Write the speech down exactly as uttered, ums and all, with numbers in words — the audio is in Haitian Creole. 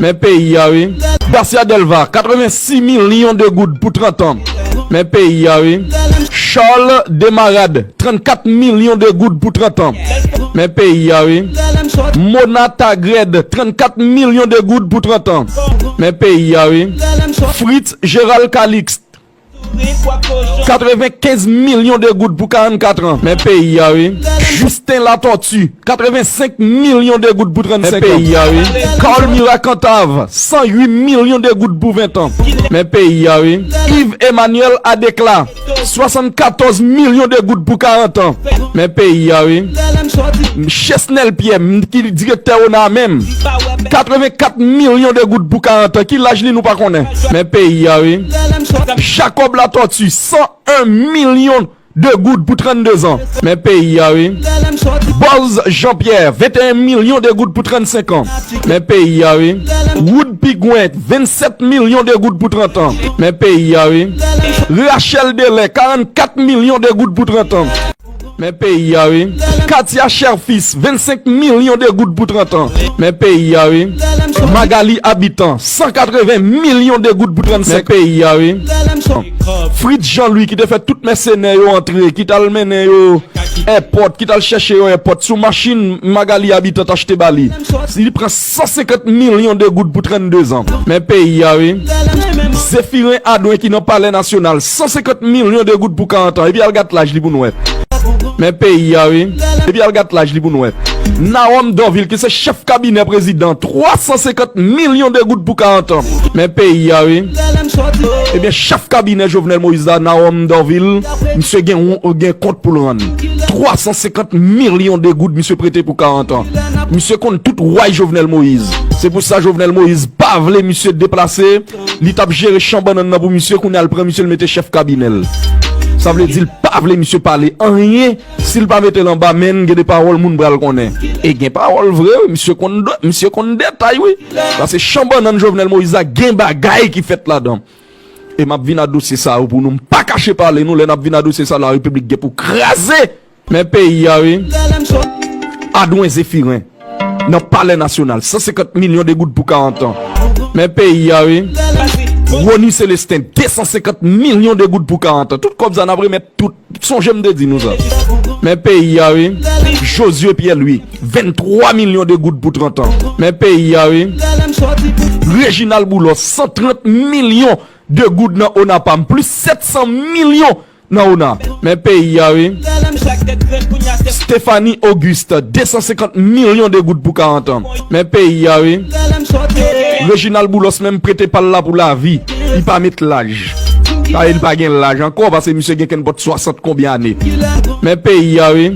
Men peyi a wi. Garcia Delva, katrevensis milyon de goud pou trant an. Men peyi a wi. Charles Demarade, trannkat milyon de goud pou trant an. Men peyi a wi. Mona Tagred, trannkat milyon de goud pou trant an. Men peyi a wi. Fritz Gérald Calixte, katrevenkenz milyon de goud pou karannkat an. Men peyi a wi. Justin Latortue, katrevensenk milyon de goud pou trannsenk an. Men peyi a wi. Carl Mira Cantave, san uit milyon de goud pou ven an. Men peyi a wi. Yves Emmanuel Adéclat, swasannkatòz milyon de goud pou karant an. Men peyi a wi. Chesnel Pierre, m, ki direktè ona a menm, katrevenkat milyon de goud pou karant an. Ki laj li nou pa konnen. Men peyi a wi. Jacob Latortue, san en milyon de goud pou trannde zan. Men peyi a wi. Boz Jean Pierre, venteyen milyon de goud pou trannsenk an. Men peyi a wi. Wood Pigwen, vennsèt milyon de goud pou trant an. Men peyi a wi. Rachel Delè, karannkat milyon de goud pou trant an. Men peyi a wi. Katia Cherfils, vennsenk milyon de goud pou trant an. Men peyi a wi. Magali Habitant, san katreven milyon de goud pou trannsenk. Men peyi a wi. Fritz Jean Louis ki te fè tout mèsenè yo antre, ki t al mennen yo èpòt, ki t al chèche yo èpòt sou machin Magali Habitant achte ba li. Li pran san senkant milyon de goud pou trannde zan. Men peyi a wi. Zéphirin Adouin ki nan Palè Nasyonal, san senkant milyon de goud pou karant an. Epi al gad laj li pou n wè. Men peyi a wi. Epi al gad laj li pou n wè. Narom Dorvil ki se chèf kabinè prezidan, twa san senkant milyon de goud pou karant an. Men peyi a wi. Ebyen chèf kabinè Jovenel Moïse la, Narom Dorvil, misye gen, gen kont pou l rann. Twa san senkant milyon de goud misye prete pou karant an. Misye konn tout way Jovenel Moïse. Se pou sa Jovenel Moïse pa vle misye deplase. Li t ap jere chan bannann nan pou misye, kounye a l pran misye l mete chèf kabinè l. Sa vle di l pa vle misye pale anyen. Si l pa mete l anba men n, gen de pawòl moun pral konnen. E gen pawòl vre wi, misye konn, misye konn detay wi. Paske chan bannann Jovenel Moïse la gen bagay ki fèt ladan. E m ap vin a dosye sa yo pou nou. M pa kache pale nou, lè n ap vin a dosye sa la, Repiblik gen pou kraze. Men peyi a wi. Adwen Zefiren nan Palè Nasyonal, san senkant milyon de goud pou karant an. Men peyi a wi. Rony Célestin, de san senkant milyon de goud pou karant an. Tout kòb sa n ap remèt tout. Sonje m te di nou sa. Men peyi a wi. Josué Pierre Louis, venntwa milyon de goud pou trant an. Men peyi a wi. Reginald Boulos, san trant milyon de goud nan ONAPAM, plis sèt san milyon nan ona. Men peyi a wi. Stéphanie Auguste, de san senkant milyon de goud pou karant an. Men peyi a wi. Reginald Boulos menm prete pa l la pou lavi. Li pa met laj. Sa vle di li pa gen laj ankò, paske misye gen kenpòt swasant konbyen ane. Men peyi a wi.